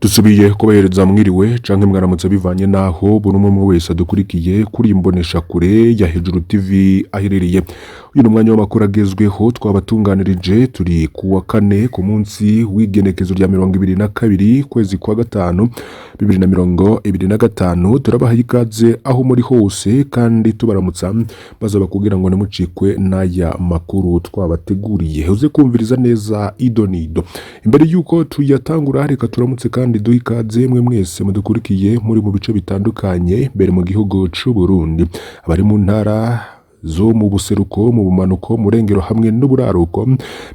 Dusubiye kubahereza mwiriwe canke mwaramutse bivanye naho buri umwe wese adukurikiye kuri imbonesha kure ya Hejuru TV aherereye. Uyu ni umwanya w'amakuru agezweho twabatunganirije. Turi ku wa kane, ku munsi w'igenekezo rya 22 kwezi kwa gatanu 2025. Turabaha ikaze aho muri hose kandi tubaramutsa basaba kugira ngo ntimucikwe n'aya makuru twabateguriye, uze kumviriza neza ido nido. Imbere y'uko tuyatangura, reka turamutse kandi duha ikaze mwe mwese mudukurikiye muri mu bice bitandukanye mbere mu gihugu c'u Burundi, abari mu ntara zo mu buseruko, mu bumanuko, mu rengero hamwe n'uburaruko,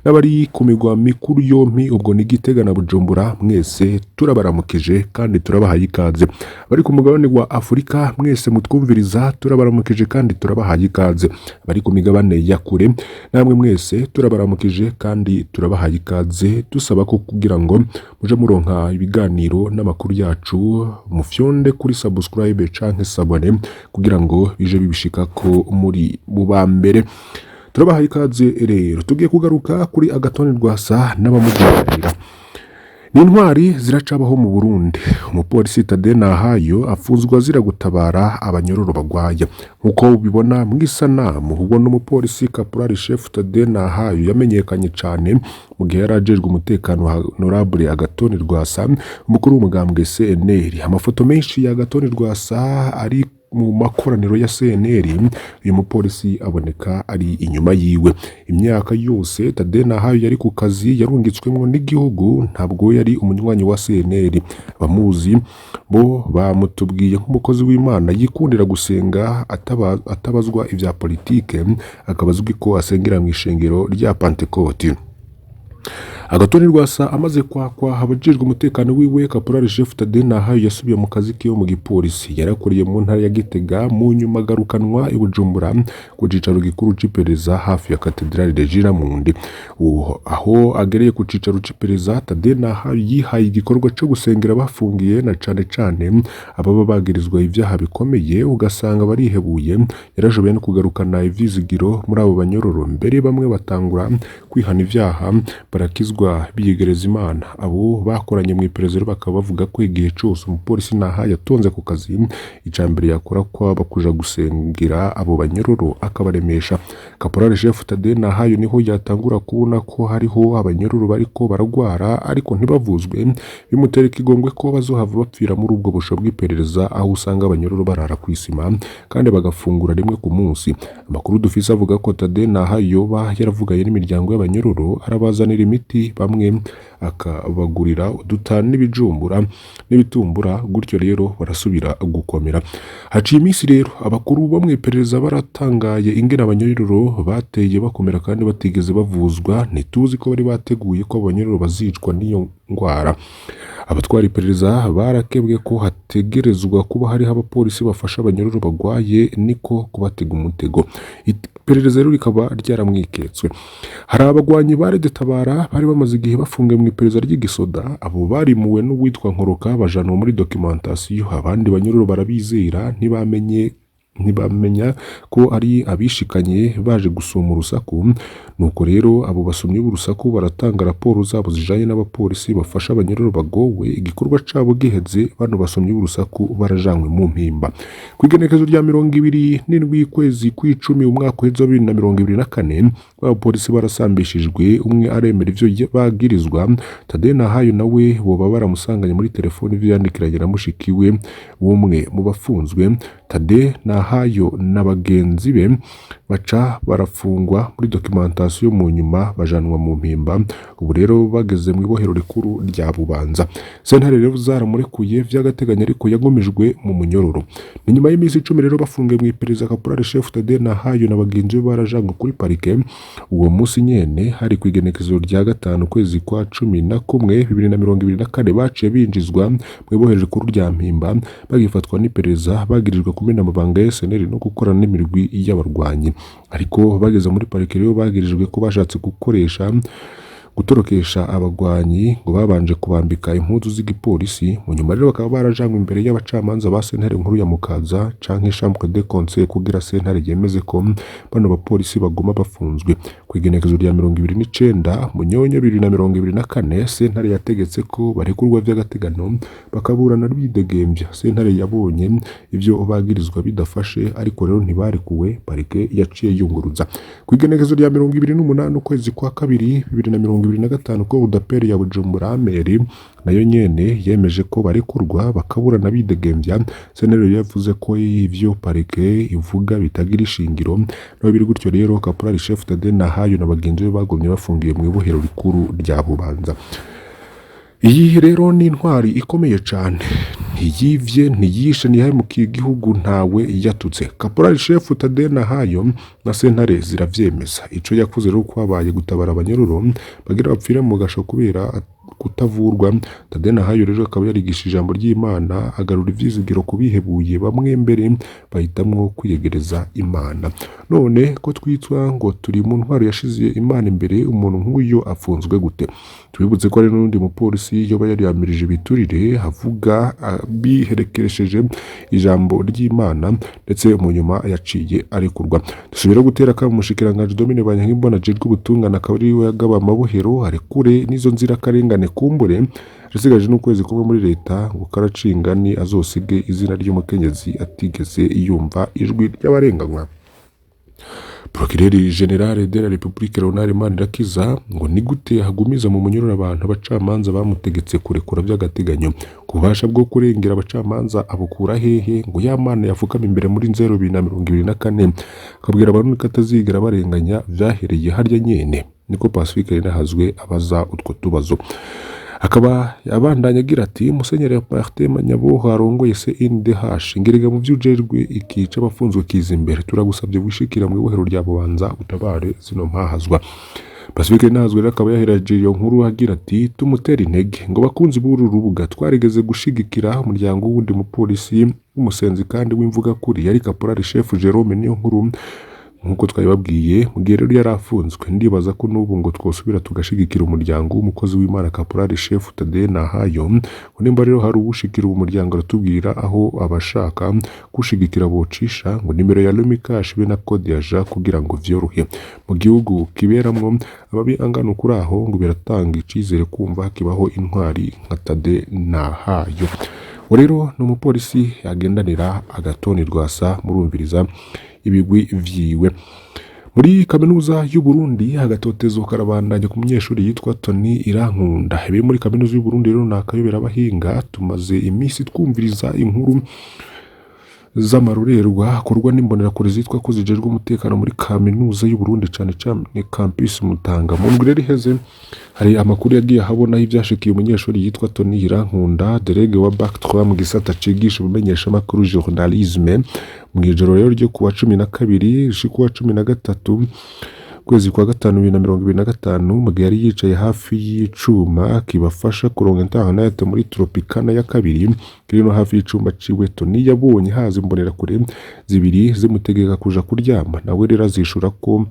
n'abari ku migwa mikuru yompi, ubwo ni Gitega na Bujumbura. Mwese turabaramukije kandi turabahaye ikaze. Abari ku mugabane wa Afurika mwese mutwumviriza, turabaramukije kandi turabahaye ikaze. Abari ku migabane ya kure namwe mwese turabaramukije kandi turabahaye ikaze, dusaba ko kugira ngo muje muronka ibiganiro n'amakuru yacu, mufyonde kuri subscribe canke s'abonner kugira ngo bije bibishikako muri mu ba mbere. Turabahaye ikaze rero. Tugiye kugaruka kuri Agathon Rwasa n'abamugwanira. Ni intwari ziracabaho mu Burundi. Umupolisi Tade Nahayo afunzwe azira gutabara abanyororo bagwaye. Nkuko ubibona mw'isanamu, ubona umupolisi Caporal Chef Tade Nahayo yamenyekanye cane mu gihe yari ajejwe umutekano wa Honorable Agathon Rwasa, umukuru w'umugambwe CNL. Amafoto menshi ya Agathon Rwasa ari mu makoraniro ya CNL, uyu mupolisi aboneka ari inyuma yiwe. Imyaka yose Tade Nahayo yari ku kazi yarungitswemwo n'igihugu, ntabwo yari umunywanyi wa CNL. Abamuzi bo bamutubwiye nk'umukozi w'Imana yikundira gusenga, atabazwa ivya politike, akaba azwi ko asengera mw'ishengero rya Pantekoti. Agathon Rwasa amaze kwakwa abajejwe umutekano wiwe, Caporal Chef Tade Nahayo yasubiye mu kazi kiwe mu gipolisi yarakoreye mu ntara ya Gitega, mu nyuma agarukanwa i Bujumbura ku cicaro gikuru c'iperereza hafi ya Katedrali Regina Mundi. Aho agereye ku cicaro c'iperereza, Tade Nahayo yihaye igikorwa co gusengera abafungiye, na cane cane ababa bagirizwa ivyaha bikomeye ugasanga barihebuye. Yarashoboye no kugarukana ivyizigiro muri abo banyororo, mbere bamwe batangura kwihana ivyaha, barakizwa, biyegereza Imana. Abo bakoranye mu iperereza rero bakaba bavuga ko igihe cose umupolisi Nahayo yatonze ku kazi, ica mbere yakora kwaba kuja gusengera abo banyororo akabaremesha. Caporal Chef Tade Nahayo niho yatangura kubona ko hariho abanyororo bariko baragwara ariko ntibavuzwe, bimutera ikigongwe ko bazohava bapfira muri ubwo busho bw'iperereza, aho usanga abanyororo barara kw'isima kandi bagafungura rimwe ku munsi. Amakuru dufise avuga ko Tade Nahayo yoba yaravuganye n'imiryango y'abanyororo, arabazanira imiti, bamwe akabagurira uduta n'ibijumbura n'ibitumbura, gutyo rero barasubira gukomera. Haciye iminsi rero abakuru bo mw'iperereza baratangaye ingene abanyororo bateye bakomera kandi batigeze bavuzwa. Ntituzi ko bari bateguye ko abanyororo bazicwa n'iyo ngwara. Abatwara iperereza barakebwe ko hategerezwa kuba hariho abapolisi bafasha abanyororo bagwaye, niko kubatega umutego. Iperereza rero rikaba ryaramwiketswe. Hari abagwanyi ba Tabara bari bamaze igihe bafungiwe mu iperereza ry'igisoda. Abo barimuwe n'uwitwa Nkoroka bajanwa muri documentation. Abandi banyororo barabizera, ntibamenye ntibamenya ko ari abishikanye baje gusoma urusaku. Nuko rero abo basomyi b'urusaku baratanga raporo zabo zijanye n'abapolisi bafasha abanyororo bagowe. Igikorwa cabo giheze, bano basomyi b'urusaku barajanywe mu Mpimba. Kw'igenekerezo rya 27 kwezi kw'icumi umwaka uheze wa 2024, abapolisi barasambishijwe, umwe aremera ivyo bagirizwa. Tade Nahayo nawe boba baramusanganye muri telefoni ivyo yandikiranye na mushikiwe w'umwe mu bafunzwe. Tade Nahayo na bagenzi be baca barafungwa muri documentation, mu nyuma bajanwa mu Mpimba. Ubu rero bageze mu ibohero rikuru rya Bubanza. Sentare rero zaramurekuye vy'agateganyo, ariko yagumijwe mu munyororo. Ni nyuma y'iminsi 10 rero bafungiwe mu iperereza, Caporal Chef Tade Nahayo na bagenzi be barajanywe kuri parike. Uwo munsi nyene, hari kw'igenekerezo rya 5 kwezi kwa 11 2024, baciye binjizwa mu ibohero rikuru rya Mpimba. Bagifatwa n'iperereza, bagirijwe kumena amabanga ya SNL no gukorana n'imirwi y'abarwanyi. Ariko bageze muri parike rero, bagirijwe ko bashatse gukoresha Gutorokesha abagwanyi ngo babanje kubambika impuzu z'igipolisi, mu nyuma rero bakaba barajanywe imbere y'abacamanza ba sentare nkuru ya Mukaza canke Chambre de Conseil kugira sentare yemeze ko bano bapolisi baguma bafunzwe. Kw'igenekezo rya 29 Munyonyo 2024, sentare yategetse ko barekurwa vy'agateganyo bakaburana bidegembya. Sentare yabonye ivyo bagirizwa bidafashe, ariko rero ntibarekuwe, parike yaciye yunguruza. Kw'igenekezo rya 28 ukwezi kwa kabiri 2025, Cour d'appel ya Bujumbura Mairie nayo nyene yemeje ko barekurwa bakaburana bidegembya. Sentare yavuze ko ivyo parike ivuga bitagira ishingiro. Naho biri gutyo rero, Caporal Chef Tade Nahayo na bagenzi be bagumye bafungiye mu ibohero rikuru rya Bubanza. Iyi rero ni intwari ikomeye cane, ntiyivye, ntiyishe, ntiyahemukiye igihugu, ntawe yatutse. Caporal Chef Tade Nahayo na sentare ziravyemeza. Ico yakoze rero kwabaye gutabara abanyororo bagira bapfire mu gasho kubera kutavurwa. Tade Nahayo rero akaba yarigisha ijambo ry'Imana, agarura ivyizigiro ku bihebuye, bamwe mbere bahitamwo kwiyegereza Imana. None ko twitwa ngo turi mu ntwaro yashize Imana imbere, umuntu nk'uyo afunzwe gute? Tubibutse ko hari n'undi mupolisi yoba yariyamirije ibiturire, avuga biherekeresheje ijambo ry'Imana, ndetse mu nyuma yaciye arekurwa. Dusubira gutera akamo umushikiranganji Domine Banyankimbona ajejwe ubutungane, akaba ariwe yagaba amabohero, arekure n'izo nzirakarengane. Kumbure asigaje n'ukwezi kumwe muri leta ngo karacingani azosige izina ry'umukenyezi atigeze yumva ijwi ry'abarenganywa. Procureur Général de la République Leonard Manirakiza ngo ni gute hagumiza mu munyororo abantu abacamanza bamutegetse kurekura by'agateganyo? Ku bubasha bwo kurengera abacamanza abukura hehe? Ngo ya Mana yafukama imbere muri 0 2024 akabwira abarundi ko atazigera barenganya, vyahereye harya nyene? Niko Pacifique Rinahazwe abaza utwo tubazo. Akaba abandanya agira ati: Musenyeri Martin Nyaboho arongoye CNDH, ngerega mu vyujejwe ikica abafunzwe kiza imbere, turagusabye wishikira mu ibohero rya Bubanza utabare zino mpahazwa. Pacifique Rinahazwe rero akaba yaheraje iyo nkuru agira ati: tumutera intege. Ngo bakunzi b'uru rubuga, twarigeze gushigikira umuryango w'uwundi mupolisi w'umusenzi kandi w'imvuga kuri, yari Caporal Chef Jerome Niyo nkuru, nk'uko twabibabwiye mu gihe rero yari afunzwe. Ndibaza ko n'ubu ngo twosubira tugashigikira umuryango w'umukozi w'Imana Caporal Chef Tade Nahayo. Ngo nimba rero hari uwushikira uwo muryango, aratubwira aho abashaka kushigikira bocisha, ngo nimero ya Lumicash be na code ya ja, kugira ngo vyorohe. Mu gihugu kiberamwo ababi angana ukuri aho, ngo biratanga icizere kumva kibaho intwari nka Tade Nahayo. Uwo rero ni umupolisi agendanira agatoni rwasa, murumviriza ibigwi vyiwe. Muri kaminuza y'u Burundi agatotezo karabandanya ku munyeshuri yitwa Tony Irankunda. Ibiri muri kaminuza y'u Burundi rero ni akayobera abahinga. Tumaze iminsi twumviriza inkuru z'amarorerwa akorwa n'imbonerakure zitwa ko zijejwe umutekano muri kaminuza y'u Burundi, cane cane campus Mutanga. Mu ndwi rero iheze hari amakuru yagiye ahabona ivyashikiye umunyeshuri yitwa Tony Irankunda, délégué wa Bac 3 mu gisata cigisha ubumenyeshamakuru, journalisme. Mw'ijoro rero ryo kuwa 12 rishika kuwa 13 kwezi kwa gatanu 2025, mu gihe yari yicaye hafi y'icuma kibafasha kuronka internet muri Tropicana ya kabiri kiri no hafi y'icumba ciwe, Tony yabonye haza imbonerakure zibiri zimutegeka kuja kuryama. Nawe rero azishura ko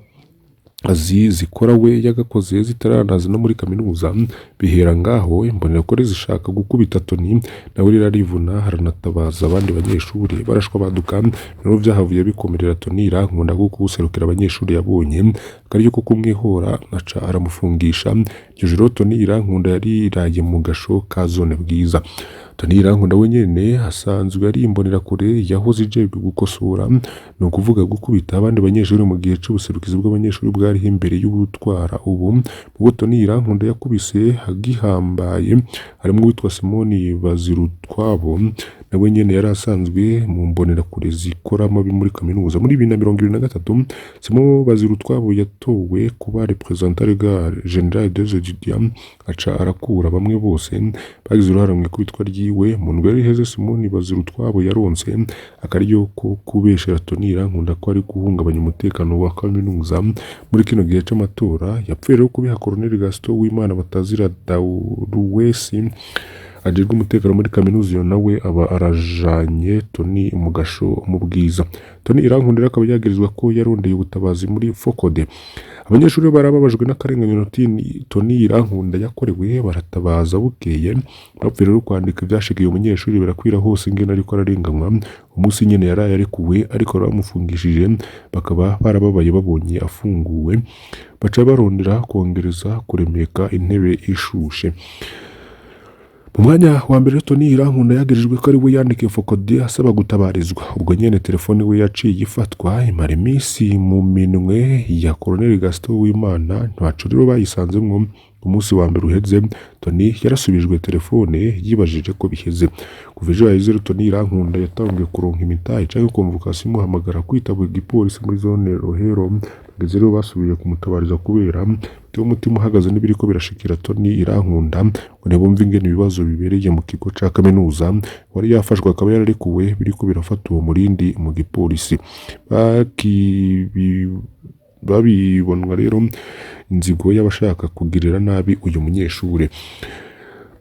azi zikora we yagakoze zitaranaza no muri kaminuza. Bihera ngaho, imbonerakure zishaka gukubita Tony, nawe rero arivuna, haranatabaza abandi banyeshuri, barashwa baduka. Rero vyahavuye bikomerera Tony Irankunda, kuko userukira abanyeshuri yabonye akaryo ko kumwihora, aca aramufungisha. Iryo joro Tony Irankunda yariraye mu gasho ka zone Bwiza. Tony Irankunda we nyene asanzwe ari imbonerakure yahoze ijejwe gukosora, ni ukuvuga gukubita abandi banyeshuri, mu gihe c'ubuserukizi bw'abanyeshuri bwariho imbere y'ubutwara ubu. Ubwo Tony Irankunda yakubise agihambaye harimwo uwitwa Simoni Bazirutwabo, nawe nyene yari asanzwe mu mbonerakure zikora amabi muri kaminuza. Muri 2023, Simon Bazirutwabo yatowe kuba représentant légal général des étudiants, aca arakura bamwe bose bagize uruhara mu ikubitwa ryiwe. Mu ndwi yari iheze, Simoni Bazirutwabo yaronse akaryo ko kubeshera Tony Irankunda ko ari guhungabanya umutekano wa kaminuza muri kino gihe c'amatora. Yapfuye rero kubiha Colonel Gaston Uwimana batazira Daruwesi. Ajejwe umutekano muri kaminuza iyo nawe aba arajanye Tony mu gasho mu Bwiza. Tony Irankunda akaba yagirizwa ko yarondeye ubutabazi muri FOCODE. Abanyeshuri barababajwe n'akarenganyo Tony Irankunda yakorewe, baratabaza bukeye. Bapfuye rero kwandika ivyashikiye umunyeshuri birakwira hose ingene ariko ararenganywa. Umunsi nyene yaraye arekuwe, ariko bamufungishije bakaba barababaye babonye afunguwe, baca barondera kongereza kuremeka intebe ishushe. Mu mwanya wa mbere, Tony Irankunda yagirijwe ko ari we yandikiye FOCODE asaba gutabarizwa. Ubwo nyene telefone we yaciye ifatwa, imara iminsi mu minwe ya Colonel Gaston Uwimana, ntaco rero bayisanzemwo. Umunsi wa mbere uheze Tony yarasubijwe telefone, yibajije ko biheze. Kuva ejo haheze rero Tony Irankunda yatanguye kuronka imitahe canke convocation imuhamagara kwitaba igipolisi muri zone Rohero. Bageze rero basubiye kumutabariza kubera bitewe umutima uhagaze n'ibiriko birashikira Tony Irankunda, ngo ntibumve ingene ibibazo bibereye mu kigo ca kaminuza wari yafashwe akaba yararekuwe biriko birafata uwo murindi mu gipolisi. Babibonwa rero inzigo y'abashaka kugirira nabi uyu munyeshure.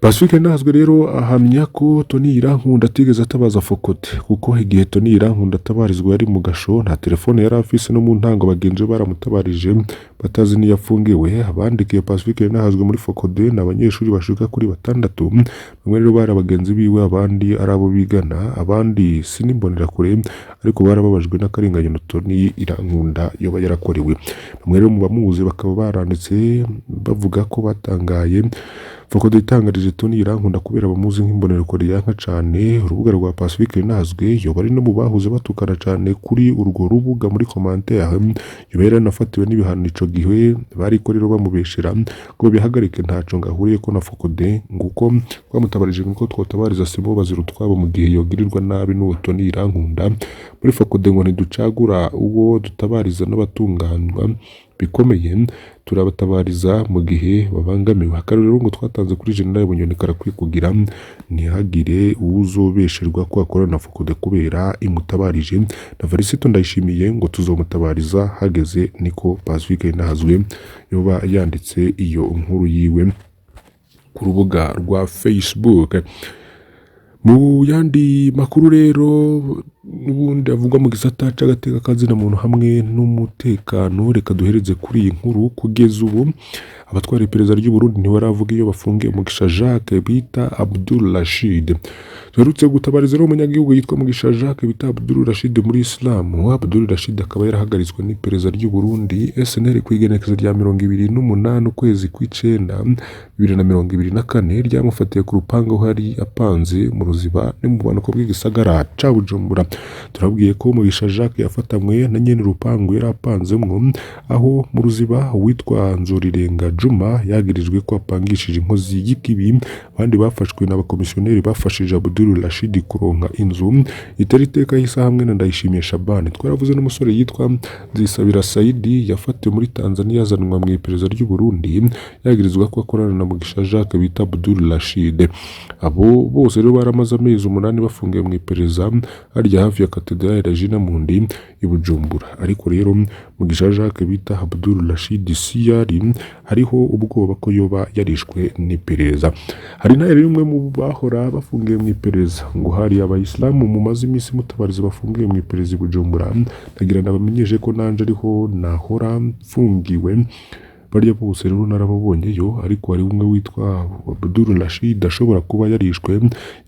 Pacifique Ntazwe rero ahamya ko Tony Irankunda atigeze atabaza FOCODE, kuko igihe Tony Irankunda atabarizwa yari mu gasho, nta telefone yari afise. No mu ntango bagenzi be baramutabarije batazi niyo afungiwe. Abandikiye Pacifique Ntazwe muri FOCODE ni abanyeshuri bashika kuri batandatu. Bamwe rero bari abagenzi biwe, abandi ari abo bigana, abandi sinimbonerakure, ariko barababajwe n'akarenganyo Tony Irankunda yoba yarakorewe. Bamwe rero mu bamuzi bakaba baranditse bavuga ko batangaye FOCODE itangarije Tony Irankunda kubera bamuzi nk'imbonerakure yanka cane urubuga rwa Pacifique Ntazwe. Yoba ari no mu bahuze batukana cane kuri urwo rubuga muri commentaire. Yoba yaranafatiwe n'ibihano ico gihe, bariko rero bamubeshera ngo babihagarike, ntaco ngo ahuriyeko na FOCODE, nguko twamutabarije nkuko twotabariza Simon Bazirutwabo mu gihe yogirirwa nabi n'uwo Tony Irankunda. Muri FOCODE ngo ntiducagura uwo dutabariza n'abatunganywa bikomeye, turabatabariza mu gihe babangamiwe. Akarorero ngo twatanze kuri General Bunyoni karakwiye kugira ntihagire uwuzobesherwa ko akorana na FOCODE kubera imutabarije. Na Varisito Ndayishimiye ngo tuzomutabariza hageze, niko Pacifique Ntazwe yoba yanditse iyo nkuru yiwe ku rubuga rwa Facebook. Mu yandi makuru rero n'ubundi avugwa mu gisata c'agateka kazina muntu hamwe n'umutekano, reka duhereze kuri iyi nkuru. Kugeza ubu abatwara iperereza ry'u Burundi ntibaravuga iyo bafungiye Mugisha Jacques bita Abdul Rashid. Duherutse gutabariza rero umunyagihugu yitwa Mugisha Jacques bita Abdul Rashid muri Islam. Abdul Rashid akaba yarahagaritswe n'iperereza ry'u Burundi SNL ku igenekerezo rya 28 ukwezi kw'icenda 2024, ryamufatiye ku rupangu aho yari apanze mu Ruziba ni mu bumanuko bw'igisagara ca Bujumbura. Turabwiye ko Mugisha Jacques yafatanywe na nyene urupangu yari apanzemwo aho mu Ruziba witwa Nzorirenga Juma, yagirijwe ko apangishije inkozi y'ikibi. Abandi bafashwe n'abakomisiyoneri bafashije Abdul Rashid kuronka inzu itari iteka y'isa hamwe na Ndayishimiye Shaban. Twaravuze n'umusore yitwa Nzisabira Saidi yafatiwe muri Tanzania azanwa mu iperereza ry'u Burundi, yagirizwa ko akorana na Mugisha Jacques bita Abdul Rashid. Abo bose rero baramaze amezi 8 bafungiwe mu iperereza harya hafi ya Katedrali Regina Mundi i Bujumbura. Ariko rero Mugisha Jacques bita Abdul Rashid Siyari hariho ubwoba ko yoba yarishwe n'iperereza. Hari na rimwe mu bahora bafungiwe mu iperereza ngo hari abayisilamu mumaze iminsi mutabariza bafungiwe mu iperereza i Bujumbura, ndagira nabamenyeshe ko nanje ariho nahora mfungiwe. Barya bose rero narababonyeyo, ariko hari umwe witwa Abdul Rashid ashobora kuba yarishwe,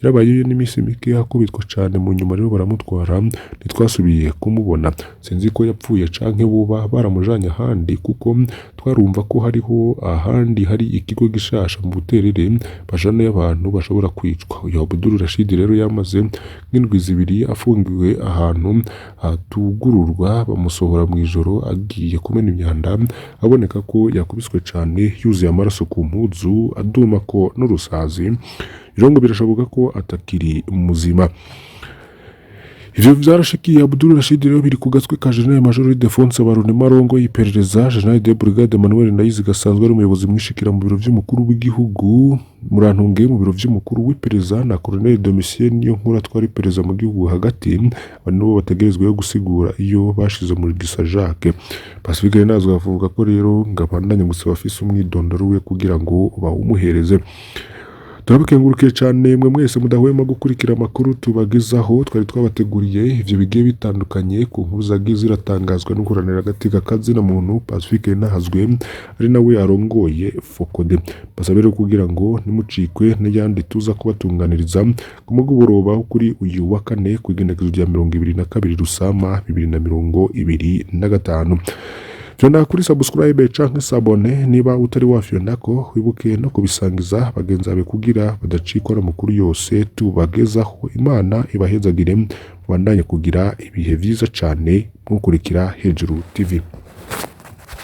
yarabayeyo n'iminsi mike akubitwa cane, mu nyuma rero baramutwara ntitwasubiye kumubona. Sinzi ko yapfuye canke boba baramujanye ahandi, kuko twarumva ko hariho ahandi hari ikigo gishasha mu Buterere bajanayo abantu bashobora kwicwa. Uyu Abdul Rashid rero yamaze nk'indwi 2 afungiwe ahantu hatugururwa, bamusohora mw'ijoro agiye kumena imyanda, aboneka ko yakubiswe cane, yuzuye amaraso ku mpuzu, adumako n'urusazi. Rero ngo birashoboka ko atakiri muzima. Ivyo vyarashikiye Abdul Rashid rero biri ku gatwe ka General Major Ildefonse Barunema arongoye iperereza, General de Brigade Emmanuel Ndayiziga asanzwe ari umuyobozi mwishikira mu biro vy'umukuru w'igihugu, Murantunge mu biro vy'umukuru w'iperereza, na Colonel Domitien Niyonkuru atwara iperereza mu gihugu hagati. Abo nibo bategerezwa gusigura iyo bashize Mugisha Jacques. Pacifique Ntazwe avuga ko rero ngo abandanye gusaba afise umwidondoro we kugira ngo bawumuhereze. Turabakengurukiye cyane mwe mwese mudahwema gukurikira amakuru tubagezaho. Twari twabateguriye ivyo bigiye bitandukanye ku nkuru zagiye ziratangazwa n'uguharanira agateka kazina muntu Pacifique Nahazwe, ari nawe arongoye FOCODE. Basabe rero kugira ngo ntimucikwe n'ayandi tuza kubatunganiriza ku mugoroba wo kuri uyu wa kane, ku igenekerezo rya 22 Rusama 2025. Fyonda kuri subscribe canke s'abonner niba utari wafyondako, wibuke no kubisangiza bagenzi bawe kugira badacikwa n'amakuru yose tubagezaho. Imana ibahezagire, mubandanye kugira ibihe vyiza cane mukurikira Hejuru TV.